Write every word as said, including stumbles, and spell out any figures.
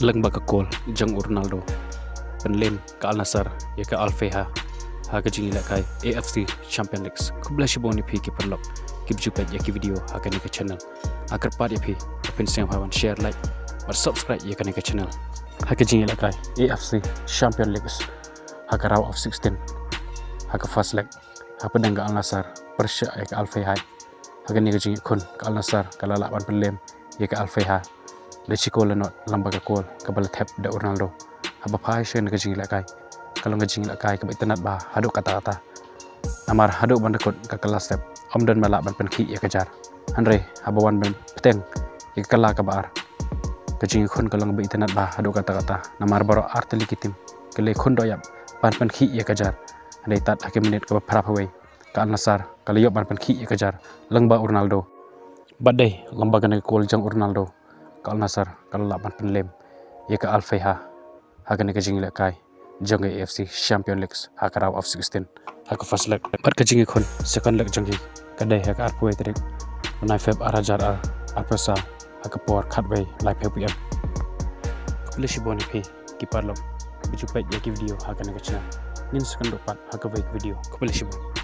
Lyngba ka kol jong u Ronaldo, pynlem ka Al Nassr ïa ka Al Faiha ha ka jingïalehkai A F C Champion League. Khublei shibun ïa phi ki paralok kiba ju peit ïa ki video ha kane ka channel. Nga kyrpad ïa phi ba phin sngewbha ban share, like bad subscribe ïa kane ka channel. Ha ka jingïalehkai A F C Champion League ha ka round of sixteen, ha ka first leg, hapdeng ka Al Nassr pyrshah ïa ka Al Faiha, ha kane ka jingïakhun ka Al Nassr ka la lah ban pynlem ïa ka Al Faiha da shi kol la nod lyngba ka kol kaba la thep da u Ronaldo. Haba phai sha kane ka jingïalehkai, ka long ka jingïalehkai kaba itynnad bha haduh katta katta. Namar haduh ban da kut ka kylla step, ym don ba lah ban pynkhih ïa ka jar. Hynrei haba wan ban bteng ïa ka kylla kaba ar, ka jingïakhun ka long kaba itynnad bha haduh katta katta. Namar baroh artylli ki team ki la ïakhun dohïap ban pynkhih ïa ka jar. Hynrei tad ha ka minit kaba phra phew wei, ka Al Nassr ka la ïoh ban pynkhih ïa ka jar lyngba u Ronaldo. Bad dei lyngba kane ka kol jong u Ronaldo, ka Al Nassr ka la lah ban pynlem ïa ka Al Faiha ha kane ka jingïalehkai jong ka A F C Champion League ha ka round of sixteen, ha ka first leg. Bad ka jingïakhun second leg jong ki ka dei ha ka arphew wei tarik u bnai Feb ar hajar ar, arphew saw, ha ka por khatwei laiphew P M. Khublei shibun ïa phi ki paralok kiba ju peit ïa ki video ha kane ka channel. Ngin sa ïakynduh pat ha kawei ka video. Khublei shibun.